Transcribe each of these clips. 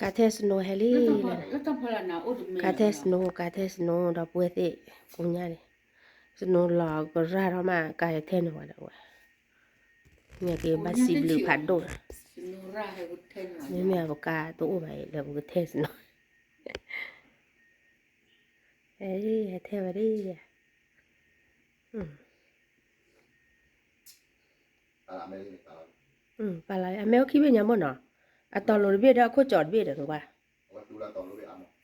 ကါထဲ snow ဟဲလံ, ကါထဲ snow ကါထဲ snow ဒီပုၢ်ဝဲၢ်သ့ၣ် ကိးညါန့ၣ်, snow လီၤကရၢ်ထီၣ်မး ကါထဲထဲန့ၣ်ဝဲဒီးဝဲ, ညါက့ၤဘၣ်စံးဘျုးဖးဒိၣ်လီၤ, မ့မ့ၢ်ပကါတအိၣ်ဘၣ်အံၤ လၢပကထဲ snow ဟဲထဲဝဲဒၣ်, ပာ်လီၤအမဲအိၣ်ခံဘ့ၣ်ညါမ့ၢ်နီၤ, အတီၤလိၤတဘ့ၣ်ဒီးအခိၣ်ကၠီၤတဘ့ၣ်ဒီးနကွၢ်,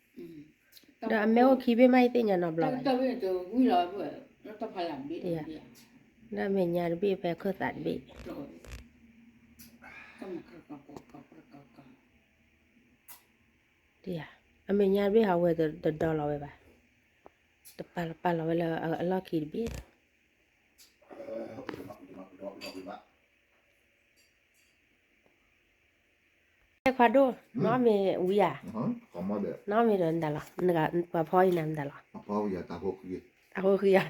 ဒီးအမဲအိၣ်ခံဘ့ၣ်မးအံၤသ့ၣ်ညါနီတဘျီဘၣ်, ဒီးအမဲာ်ညါတဘ့ၣ်ဖဲခၢၣ်သးတဘ့ၣ် အမဲာ်ညါတဘ့ၣ်ဟးဝဲတဒီလီၤဝဲဘၣ်, တပာ်လီၤပာ်လီၤဝဲလၢအလီၢ်ခံတဘ့ၣ်, ဟဲခွါဒိၣ်, နီၢ်မ့ၢ်ဝံဧါ, နီၢ်မ့ၢ်ဒီးမတၤလီၤ, ပှၤဖီအံၤနၤမတၤလီၤ, အဃိဃံဧါ,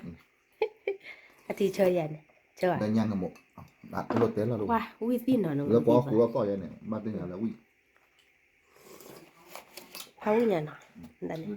အထံဆၢယၤန့ၣ်, ဆၢဧါ, ဝံသ့ၣ်နီၤ, ဖးဝံၣ်ညါနီၤ, ဝံၣ်ကိးမီၤနီၤဒဲး, ဝံၣ်ဝံၣ်ဆၢဆၢလီၤ,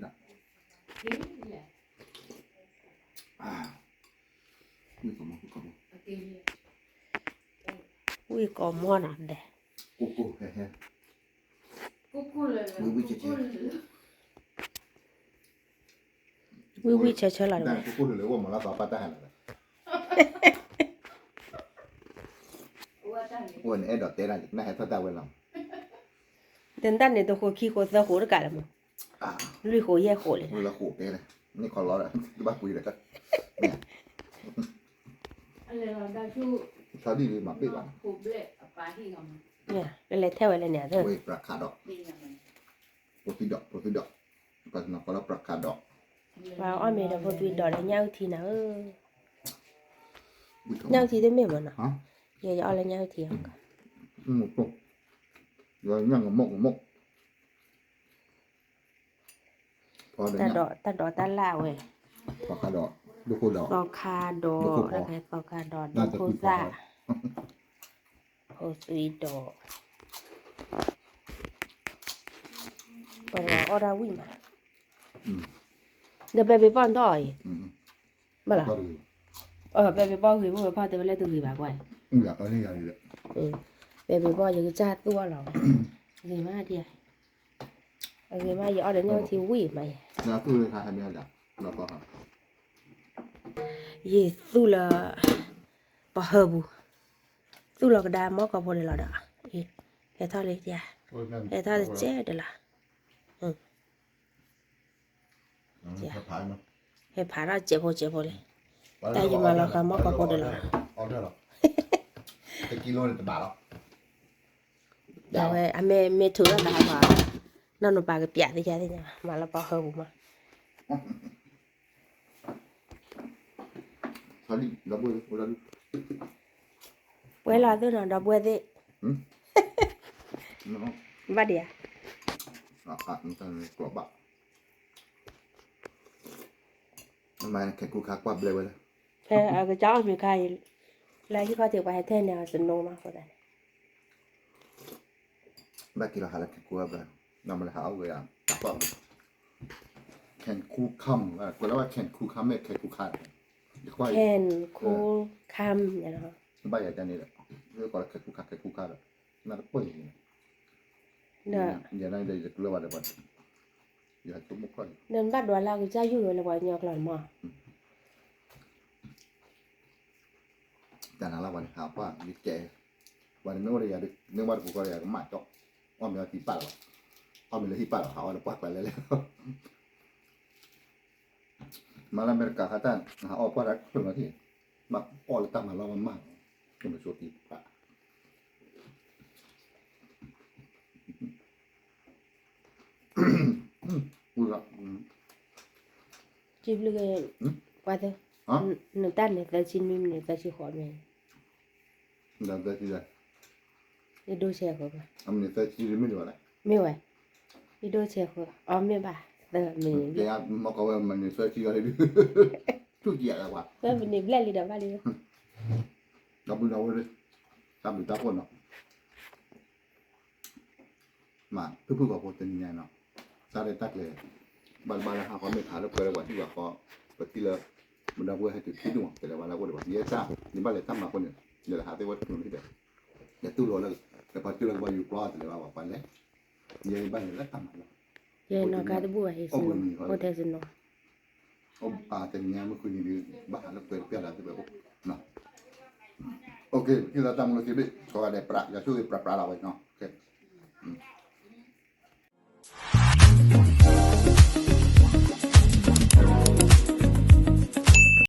တၢ်န့ၣ်တဃိးခံဃိးသၢဃိးတကးလၢမး, လွံၢ်ဃိးယဲၢ်ဃိးလံ, လၢဃိးတဲန့ၣ်, လၢထဲဝဲလၢန့ၣ်, ပှၤအီၣ်မ့ၤဒီးဖိသွံဒီးလၢညၣ်အုၣ်ထံနၤဧၢ, ညၣ်အုၣ်ထံတမ့ၢ်မးနီၤ, ယဲယအီၣ်လၢညၣ်အုၣ်ထံအီၤ, တၢ်ဒိးတၢ်လၣ်ဝဲ, သီခါဒီး, သီခါဒီး, သီခါဒီး, ဒိခိၣ်သၣ်, ဖိသွံဒီး, ပှၤအီၣ်တၢ်ဝံၣ်မး, ဒီးပဲပ့ၤပီၣ်နတီၢ်အီၤအံၤ, ဘၣ်လီၤ, ပဲပ့ၤပီၣ်ဂ့ၤမ့ၢ်ဝဲဖီတဲဝဲလၢတဂ့ၤဘၣ်ကွၢ်, ပဲပ့ၤပီၣ်ယကစၢ်သူၣ်အီၣ်လီၤဝဲ, ဂ့ၤမးဒ်, အဂ့ၤမး ယအီၣ်ဒီးညၣ်အုၣ်ထံဝံၣ်မးယဲ, ယသူၣ်လၢ ပှၤဟၢပူၤ, သူၣ်လီၤကဒါမီၢ်ကီၢ်ဖိန့ၣ်လီၤဒီး, ဟဲထီၣ်လံ, ဟဲထီၣ်တစဲးဒီးလီၤ, ဟဲဖးထီၣ်စဲးဖိစဲးဖိလံ, တၢ်ယမၤလီၤဃာ်မီၢ်ကီၢ်ဖိဒီးလီၤ, ဒီးဝဲအမ့ၢ်မ့ၢ်ထုးထီၣ်တဟးဘၣ်, နီၢ်နပၤကပျးသ့ၣ်ယါသ့ၣ်ညါ, မၤလၢပှၤဟၢပူၤမး ပှဲၤလီၤသ့ၣ်နီၤ ဒီပုၢ်ဝဲၢ်သ့ၣ်, ဘၣ်ဒံးဧါ, မၤခဲကူခါကွၢ်ဘျဲဝဲလၢ, ဖဲအကစၢ်အီၣ်မ့ၤခါအံၤ, လၢဟံၣ်ခီၣ်ထံးပှၤဟဲထဲန့ၣ်အီၤ snow မးအဃိသတးန့ၣ် ဘၣ်က့ၤလီၤဟးလၢခဲကူခါဘျဲ, နမ့ၢ်လၢဟးအီၣ်ဝဲဒၣ်, ခဲကူခါ, ကွဲးလၢ ခဲကူခါ မ့ၢ်ခဲကူခါ, ခဲကူခါ, ဘၣ်ယၤန့ၣ်ဒီး, ကိးလၢခဲကူခါ ခဲကူခါဒီး, နတပၢၢ်န့ၣ်, ဒီးယၤန့ၣ်ဒီး ယတကျၢၤဘၣ်ဒီးပှၤ, ယဆိကမိၣ်ခီၣ်န့ၣ်, ဒီးနဘၣ်ဒွးလၢအကစၢ်ယုၢ်ဝဲလၢပှၤကညီကျိာ်န့ၣ်မး တၢ်နၤလၢပှၤန့ၣ် ဟးပှၢ်လံကဲ, ပှၤန့ၣ်မ့ၢ်အိၣ်ဒီးယၤ, မ့ၢ်ဝဲတပူၤဃီဒီးယၤကမၣ်ကၠီ, အီၣ်မ့ၤအီထံပာ်လီၤ, အီၣ်မ့ၤလၢဟံၣ်ပာ်လီၤ ဟးအီၣ်လၢပှၢ်ကျါလဲၣ်လဲၣ်, မၤလၢအမဲရကၤခါတၢ်, ဟးအီၣ်ပှၢ်တၢ်ခိၣ်လီၤထံၣ်, ဘၣ်အီၣ်လၢတၢ်မၤလီၤမးမး, ကမၤဆိတံၢ်ပာ် စံးဘျုးက့ၤ, ပှၤသၢ, နတၢ်န့ၣ်သၢဆံနွံမံးနံး သၢဆံဃိးမံးနံး, ယဒိဆဲးဃိ, မ့ၢ်ဝဲ, ယဒိဆဲးဃိ, အီ မ့ၢ်ဘၣ်, သၢမံးနံး, သၢမံးနံးဘျဲၣ်လံဒီးဘၣ်လံ, ဒီပုၢ်ဒီဝဲၢ်, တၢ်ဘျုးတၢ်ဖှိၣ်နီၤ. မၤဖုၣ်ဖုၣ်ကိာ်ဖိတနံၤညါနီၤ, စးဒၣ်တၢ်ကျဲၤ ဘၣ်တဘၣ်လၢဟးဃီမ့ၢ်ခးလၢပှဲၤလၢပှၤဟံၣ်ပှၤဃီ, ပထံၣ်လၢ မုၢ်ဒၢပူၤဟဲတုၤခံဒူၣ်မး တလဲၤဘၣ်လၢအအိၣ်ဒံးဘၣ် ယဲတၢ် ယဘၣ်လဲၤတၢ်မၤအဃိန့ၣ် ယလဲၤဟးသ့ဝဲတချုးန့ၣ်ဒီး ယတူၢ်လိာ်လၢ လဲၤပှၤတူၢ်လီၤကဘီယူၤပျီတလဲၤဘၣ်ပှၤလဲၤ, ယဲဘၣ်လဲၤလၢတၢ်မၤလီၤ, ယဲနီၢ်ကါတဘူၣ်ဘၣ်ဟ့ၣ်စနီၤ အိၣ်ထဲစနီၤ အိၣ်တနံၤညါမုၢ်ဃုနံၤဒုး ဘၣ်ဟးလၢပှဲၤတပျၢ်လၢသုဝဲအိၣ်, ပထံၣ်လၢတၢ်မူလၢခံဘ့ၣ် ကိးဂၤဒဲးပြး ယွၤဆိၣ်ဂ့ၤပြးပြးလီၤဝဲနီၤ,